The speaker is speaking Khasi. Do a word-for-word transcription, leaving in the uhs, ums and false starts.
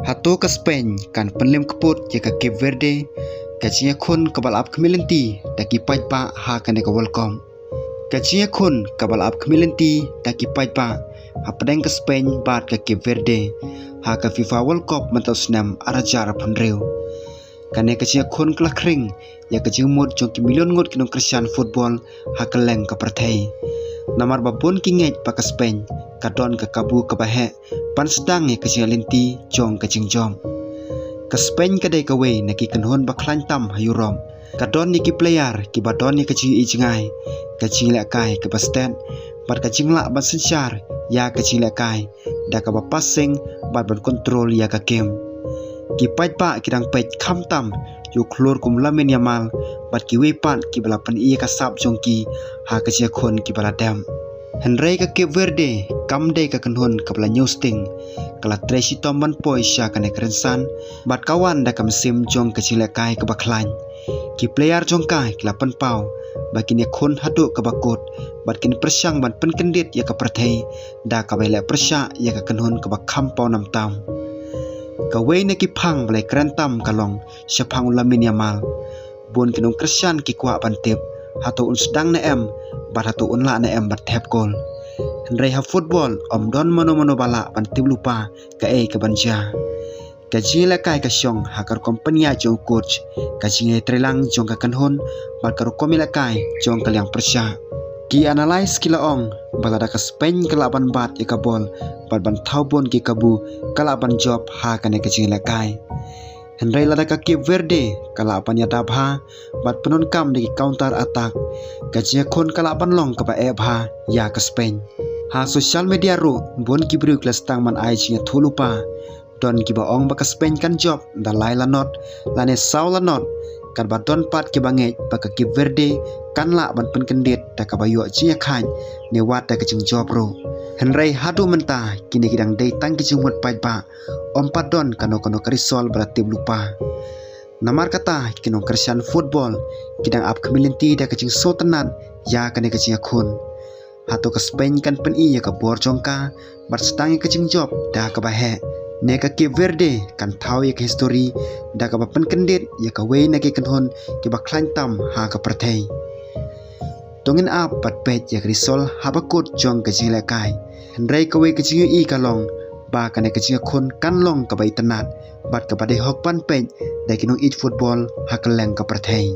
Hato ka Spain kan pynlem kput ïa ka Cape Verde, ka jingïakhun kaba la ap khmih lynti da ki paidbah ha kane ka World Cup? Ka jingïakhun kaba la ap khmih lynti da ki paidbah hapdeng ka Spain bad ka Cape Verde ha ka FIFA World Cup mynta u snem ar hajar arphew hynriew. Kane ka jingïakhun ka la khring ïa ka jingmut jong ki million ngut ki nongkyrshan football ha kylleng ka pyrthei. Namar ba bun ki ngeit ba ka Spain ka don ka kabu kaba heh ban sdang ïa ka jingïaid lynti jong ka jingjop. Ka Spain ka dei kawei na ki kynhun ba khlaiñ tam ha Europe. Ka don ïa ki player kiba don ïa ka jingïohi jngai, ka jingïalehkai kaba stet, bad ka jinglah ban synshar ïa ka jingïalehkai da kaba passing bad ban kontrol ïa ka game. Ki paidbah ki dang peit khamtam ïa u khlur kum Lamine Yamal bad kiwei pat kiba la pyni ïa ka sap jong ki ha ka jingïakhun kiba la dep. Hynrei ka Cape Verde kam dei ka kynhun kaba la ñiewsting, ka la trei shitom ban poi sha kane ka rynsan bad ka wan da ka mynsiem jong ka jingïalehkai kaba khlaiñ. Ki player jong ka ki la pynpaw ba kin ïakhun haduh kaba kut bad kin pyrshang ban pynkyndit ïa ka pyrthei da kaba ïaleh pyrshah ïa ka kynhun kaba kham pawnam tam. Kawei na ki phang ba la ïakren tam ka long shaphang u Lamine Yamal. Bun ki nongkyrshan ki kwah ban tip hato un sdang ne em bad hato un lah ne em ban thep gol. Hynrei ha football ym don mano mano ba lah ban tip lypa kaei kaban jia. Ka jingïalehkai ka shong ha ka rukom pynïaid jong u coach, ka jingïatreilang jong ka kynhun bad ka rukom ïalehkai jong ka liang pyrshah. Ki analyst ki la ong ba lada ka Spain ka lah ban bat ïa ka bol bad ban thaw bun ki kabu, ka lah ban jop ha kane ka jingïalehkai. Hynrei lada ka Cape Verde ka lah ban ïada bha bad pyndonkam da ki counter attack, ka jingïakhun ka lah ban long kaba eh bha ïa ka Spain. Ha social media ruh bun ki briew ki la sdang ban ai jingïathuhlypa. Don kiba ong ba ka Spain kan jop da lai la not lane saw la not, katba don pat kiba ngeit ba ka Cape Verde kan lah ban pynkyndit da kaba ïoh jingïakhaid ne wat da ka jingjop ruh. Hynrei haduh mynta kine ki dang dei tang ki jingmut paidbah, ym pat don kano kano ka result ba la tip lypa. Namar kata ki nongkyrshan football ki dang ap khmih lynti da ka jingsngewtynnat ïa kane ka jingïakhun. Hato ka Spain kan pyni ïa ka bor jong ka bad sdang ïa ka jingjop da kaba heh, ne ka Cape Verde kan thaw ïa ka histori da kaba pynkyndit ïa kawei na ki kynhun kiba khlaiñ tam ha ka pyrthei? To ngin ap bad peit ïa ka result haba kut jong ka jingïalehkai. Hynrei kawei ka jingïohi ka long ba kane ka jingïakhun kan long kaba itynnat bad kaba dei hok ban peit da ki nongïeit football ha kylleng ka pyrthei.